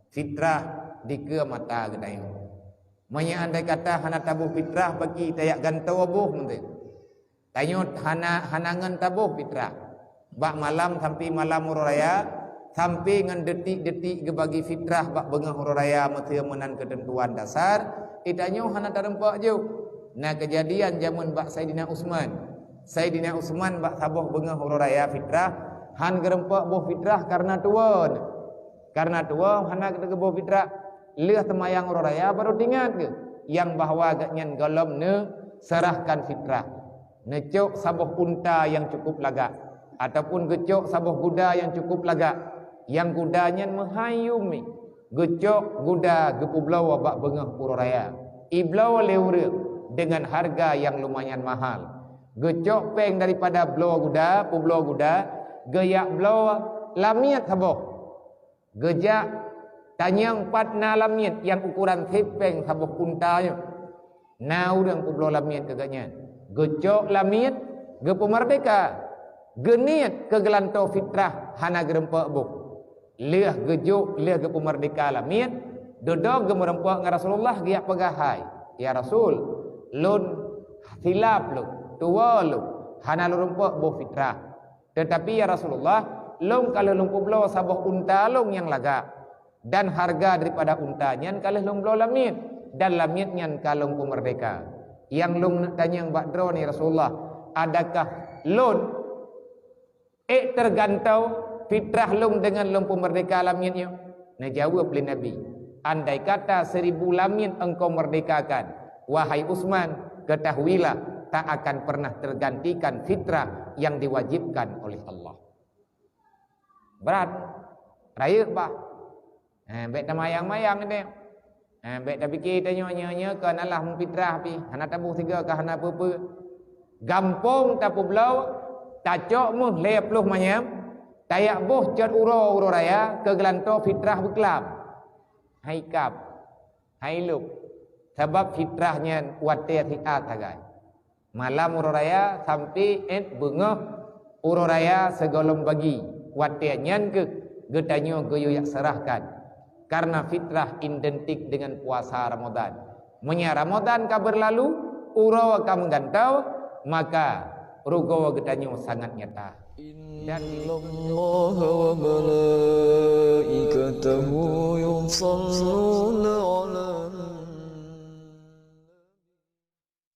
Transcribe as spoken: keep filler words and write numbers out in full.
Fitrah dikeue mata geutanyoe. Meunyoe andai kata hana taboh fitrah, bagi tajak gantoe boh meuntée. Tanyoe hana, hana ngon taboh fitrah. Bak malam sampai malam uroe raya, sampai ngon detik-detik geubagi fitrah bak beungoh uroe raya meuseu meunan keuteuntuan dasar, i tanyoe hana tareumpok jôh. Na keujadian jameun bak Saidina Utsman. Saidina Utsman bak saboh beungoh uroe raya fitrah, han geureumpok boh fitrah kareuna tuwoe. Kareuna tuwoe hana geuteuboh fitrah, lheueh teumayang uroe raya barô teuingat geuh nyang bahwa gobnyan gohlom neuseurahkan fitrah. Neucok saboh unta nyang cukup lagak, ataupun geucok saboh guda nyang cukup lagak. Nyang guda nyan meuhai yum mi. Geucok guda geupeubloe bak beungoh uroe raya. Ibloe lé ureuëng deungon hareuga nyang lumayan mahal. Geucok péng daripada bloe guda, peubloe guda, geujak bloe lamiet saboh. Geujak tanyong pat na lamiet nyang ukoran sép péng saboh unta nyoe. Na ureuëng peubloe lamiet keu gobnyan. Geucok lamiet, geupeumeurdeka. Geuniet keu geulantoe fitrah hana geureumpok boh. Lheueh geujok, lheueh geupeumeurdeka lamiet, dudoe geumeureumpok ngon Rasulullah geujak peugah, "Hai, ya Rasul, lôn silap lôn, tuwoe lôn, hana lôn reumpok boh fitrah." Teutapi, ya Rasulullah, lôn ka lheueh lôn peubloe saboh unta lôn nyang lagak, dan hareuga daripada unta nyan ka lheueh lôn bloe lamiet, dan lamiet nyan ka lôn peumeurdeka. Nyang lôn neuk tanyong bak droeneuh, ya Rasulullah, adakah lôn ék teugantoe fitrah lôn deungon lôn peumeurdeka lamiet nyoe? Neujaweueb lé Nabi, "Andai kata seribu lamiet engkau merdekakan, wahai Utsman, ketahuilah tak akan pernah tergantikan fitrah yang diwajibkan oleh Allah." Brat. Rayeuk bah. Eh, bék tamayang-mayang deh. Eh, bék tapike tanyoe nyoe-nyoe kon alah meufitrah pih. Hana taboh sigoe ka hana peue-peue. Gampông tapeubloe, tacok méuh lhée ploh manyam, tajak boh cot uroe-uroe raya keu geulantoe fitrah beuklam. Hai kab, hai lôb. Sabab fitrah nyan watée siat sagai. Malam uroe raya sampai ét beungoh uroe raya sigohlom bagi. Watée nyan keuh geutanyoe geuyue jak seurahkan. Karena fitrah identik dengan puasa Ramadan. Meunyoe Ramadan ka beurlalu, uroe ka meugantoe, maka rugoe geutanyoe sangat nyata. Dan إن الله وملائكته يصلون على